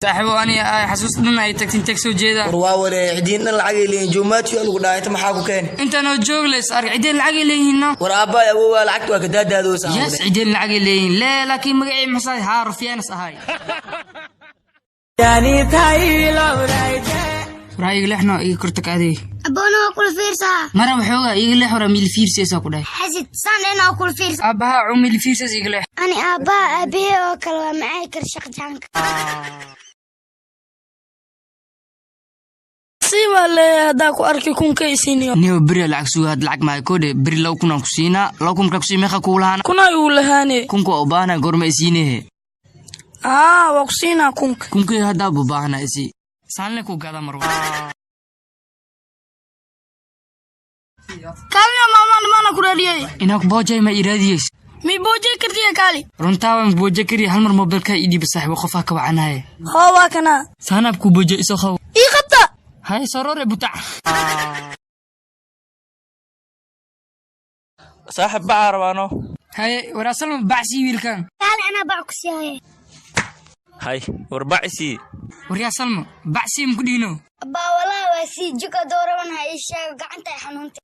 Saaxiibo, ani xasuus dhan ay tagtin tag soo jeeda. War waa waree, cidiin dhan lacagay leeyihin. Joomaatiyo lagu dhahay, inta maxaa ku keeni? Intaanoo joog leys ark, cideen lacagay leeyihiin, no. War aabbaay awowaa lacagta waa ka daadaadoosa. Yes, cideen lacagay leeyihiin lee, laakiin magacii maxaa haa Rufyaanas ahay. Waraa iga leexno, iga kortag adeeg. Aboona waa kula fiirsaa. Mara waxoogaa iga leex, waraa miil fiirsaysaa ku dhahay. Xasid saan dhan waa kula fiirsa. Aabbaha cuu miil fiirsays, iga leex. Ani aabbaha aabahee oo kale waa macay kar shaqjaanka. Sii baa leeyahay, haddaa ku arki kunka isiniyo. Niyo, beri lacag suga, had lacag maayo koodhe. Beri 2000 aan ku siinaa, 2000 markaa ku sii, meeqa kugu lahaana? Kuna igu lahaane. Kunka waa u baahanaa, goorma isiinehe? Aa, waa ku siinaa kunka. Kunkay haddaa bu baahanaa, isi saanle ku gada mar. Kaalina maamaan maana ku raadiyey. Inaa ku boojay ma iraadiyeys? Mi boojay kartiya, kaali. Runtaa waan booje kariya. Hal mar mobilka ii dhiiba saaxiibo, qofaa ka wacanaye. Hoo, waa kanaa. Saanaab ku booje iso qow. Ii qabta. Hay sorore butac. Saaxib, bacaa rabaano. Haye, waraa Salma, bacsii wiilkan. Kaali, anaa bac ku siiyaaye. Hay, war bacisii. Waryaa Salma, bacsii maku dhiino. Abbaa, walaahi waa sii jika dooraban, ha ii sheego gacanta ay xanuuntay.